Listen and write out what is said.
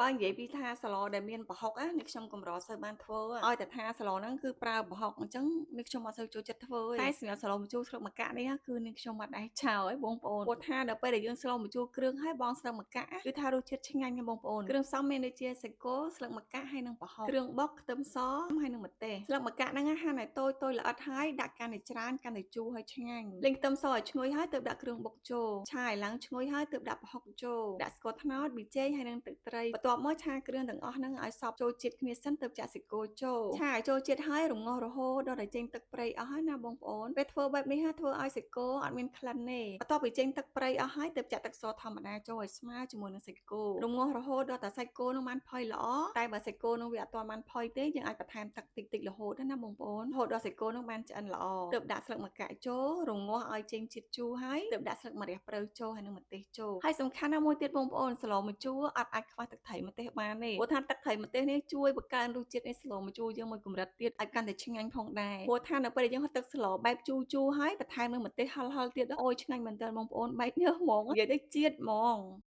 បើនិយាយពីថាសម្លដែលមានប្រហុកណានេះខ្ញុំកម្រសូវបានធ្វើឲ្យតែថាសម្លហ្នឹងគឺប្រើប្រហុកអញ្ចឹងនេះខ្ញុំអត់សូវចូលចិត្តធ្វើទេតែសម្រាប់សម្លម្ជូរស្លឹកម្កាក់នេះគឺនេះខ្ញុំអត់ដែរចោលឯងបងប្អូនព្រោះថាដល់ពេលដែលយើងស្លម្ជូរគ្រឿងហើយបងស្លឹកម្កាក់គឺថារសជាតិឆ្ងាញ់ណាស់បងប្អូនគ្រឿងផ្សំមានដូចជាសាច់គោស្លឹកម្កាក់ហើយនិងប្រហុកគ្រឿងបុកខ្ទឹមសហើយនិងម្ទេសស្លឹកម្កាក់ហ្នឹងហាន់ឲ្យតូចតូចល្អិតហើយដាក់កាន់តែច្រើនកាន់តែជូរហើយឆ្ងាញ់លីងខ្ទឹមសឲ្យឈ្ងុយហើយទើបដាក់គ្រឿងបុកចូលឆាឲ្យឡើងឈ្ងុយហើយទើបដាក់ប្រហុកចូលដាក់ស្ករត្នោតប៊ីចេងហើយនិងទឹកត្រីបន្ទាប់មកឆាគ្រឿងទាំងអស់ហ្នឹងឲ្យសព្វចូលជាតិគ្នាសិនទើបចាក់សាច់គោចូលឆាឲ្យចូលជាតិហើយរងាស់រហូតដល់តែចេញទឹកត្រីអស់ហើយណាបងប្អូនពេលធ្វើបែបនេះធ្វើឲ្យសាច់គោអត់មានក្លិនទេបន្ទាប់ពីចេញទឹកត្រីអស់ហើយទើបចាក់ទឹកសធម្មតាចូលឲ្យស្មើជាមួយនឹងសាច់គោរងាស់រហូតដល់តែសាច់គោនឹងបានផុយល្អតែបើសាច់គោនឹងវាអត់ទាន់បានផុយទេយើងអាចបន្ថែមទឹកតិចៗរហូតណាបងប្អូនរហូតដល់សាច់គោនឹងបានឆ្អិនល្អទើបដាក់ស្លឹកម្កាក់ចូលរងាស់ឲ្យចេញជាតិជូរហើយទើបដាក់ស្លឹកម្រះព្រៅចូលហើយនឹងម្ទេសចូលហើយសំខាន់ណាស់មួយទៀតបងប្អូនសម្លម្ជូរអត់អាចខ្វះទឹកត្រីម្ទេសបានទេព្រោះថាទឹកត្រីម្ទេសនេះជួយបង្កើនរសជាតិនៃសម្លម្ជូរយើងមួយកម្រិតទៀតឲ្យកាន់តែឆ្ងាញ់ផងដែរព្រោះថានៅពេលដែលយើងហុតទឹកសម្លបែបជូរជូរហើយបន្ថែមនឹងម្ទេសហិលហិលទៀតអូយឆ្ងាញ់មែនទែនបងប្អូនបែកញើសហ្មងនិយាយទៅជាតិហ្មង។